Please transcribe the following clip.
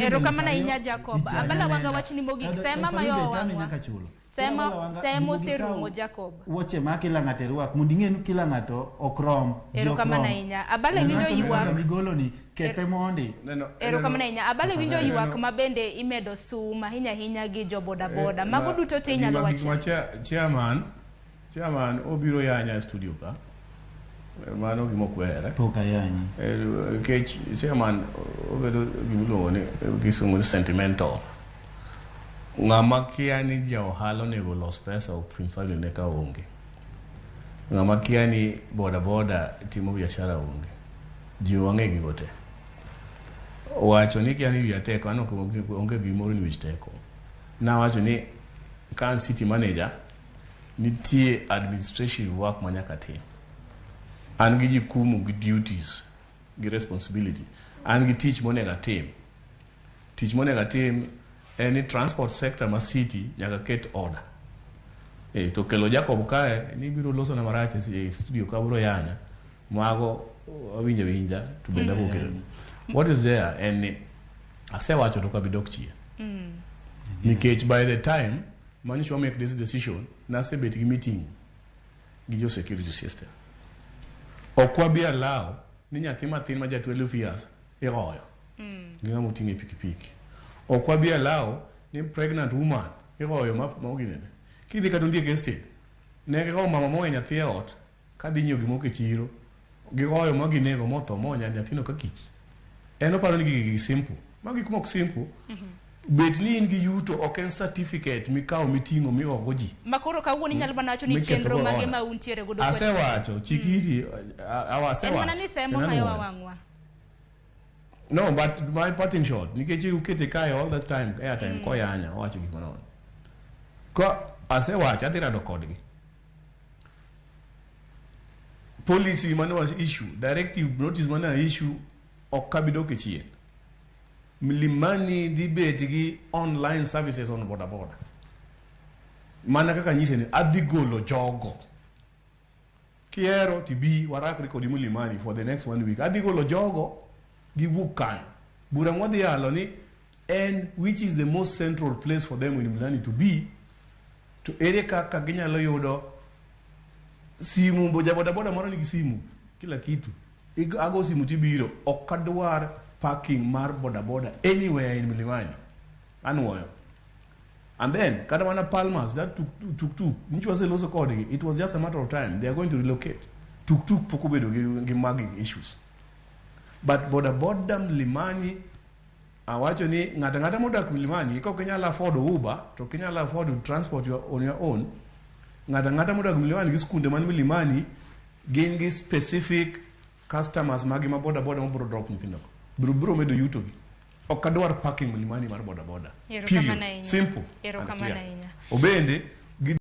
Erokamano ahinya Jacob. Abala wanga wachni mogik sema mayo wang'wa. Sema semo oserumo Jacob. Wuoche ma kila ng'ato irwak mondo ing'e ni kila ng'ato ok rom. Ji ok Erokamano rom. ahinya. Abala winjo Ng'ato ywak. migolo ni kethe mondi. Neno, Erokamano ahinya. Abala winjo Neno- ywak ma bende imedo sum ahinya ahinya gi jo boda boda. Mago duto te inyalo gima- gima wacho. Chairman obiro yanya e studio ka. Mano gima ok were. Pok ayanyi. Nikech chairman obedo gimiluongo ni gisungu ni sentimental. Ng'ama kia ni ja ohala onego los pesa ok family ne ka onge. Ng'ama kia ni boda boda timo biashara onge. Ji wang'e gigo te. Wacho ni kia ni wiya tek, an ok onge gimoro ni wich teko. Nawacho ni ka an city manager, nitie administrative work ma nyaka tim. An gi jukumu gi duties gi responsibility. An gi tich monego atim. Tich monego atim en ni transport sector ma city nyaka ket order. To kelo Jacob kae ni biro loso na marach e studio ka biro yanya. Mago awinjo awinja to bende abiro kelo. What is there en ni asewacho to ok abi dok chien. Nikech by the time manyiso make this decision nasebet gi meeting gi jo security system. Ok wabi allow ni nyathi mathin ma ja 12 years igoyo gi ng'ama oting'o e pikipiki. Ok wabi allow ni pregnant woman igoyo ma oginene. Kidhi kata Ondiek Estate, ne gigoyo mama mowe nyathi e ot kadhi nyiewo gimoko e chiro, gigoyo ma ginego motho monya nyathino ka kich. En oparo ni gigi simple. Ma gik mok simple. Bet ni in gi yuto ok en certificate mikawo miting'o migogo ji. Ma koro kawuono inyalo mana wacho ni Miketho chenro go mage order. ma untiere godo. Asewacho, chik iti, En mana asewacho. ni semo Kendo mayowa anuoyo. wang'wa. No, but my parting shot, nikech ukete kae all the time, airtime, koyanya, owacho gik manono. Ko asewacho, adhi rado kodgi. Policy mane wa issue, directive notice mane wa issue, ok abi dok e chien. Mlimani dhi bet gi online services on boda boda. Mana kaka nyise ni adhi golo jogo. Kihero tibi warakre kodi Mlimani for the next one week. Adhi golo jogo giwuok kanyo. Bura mwadhi yalo ni en which is the most central place for them in Mlimani to be to ere kaka ginyalo yudo simu boja boda boda moro nigi simu kila kitu ago simu tibiro ok adwar parking mar boda boda anywhere in Mlimani anuoyo and then kata mana Palmas that tuk tuk tuk nyicho waseloso kodgi it was just a matter of time they are going to relocate tuk tuk pok obedo gi mugging issues but boda boda Mlimani awacho ni ng'ato ang'ata modak Mlimani ka ok inyal afford Uber to ok inyal afford to transport on your own ng'ato ang'ata modak Mlimani gi skunde man Mlimani gin gi specific customers magi ma boda boda mabiro drop nyithindo go biro biro medo yuto gi ok adwar parking Mlimani mar boda boda Erokamano Period. ahinya. Simple and Erokamano clear. ahinya. Obende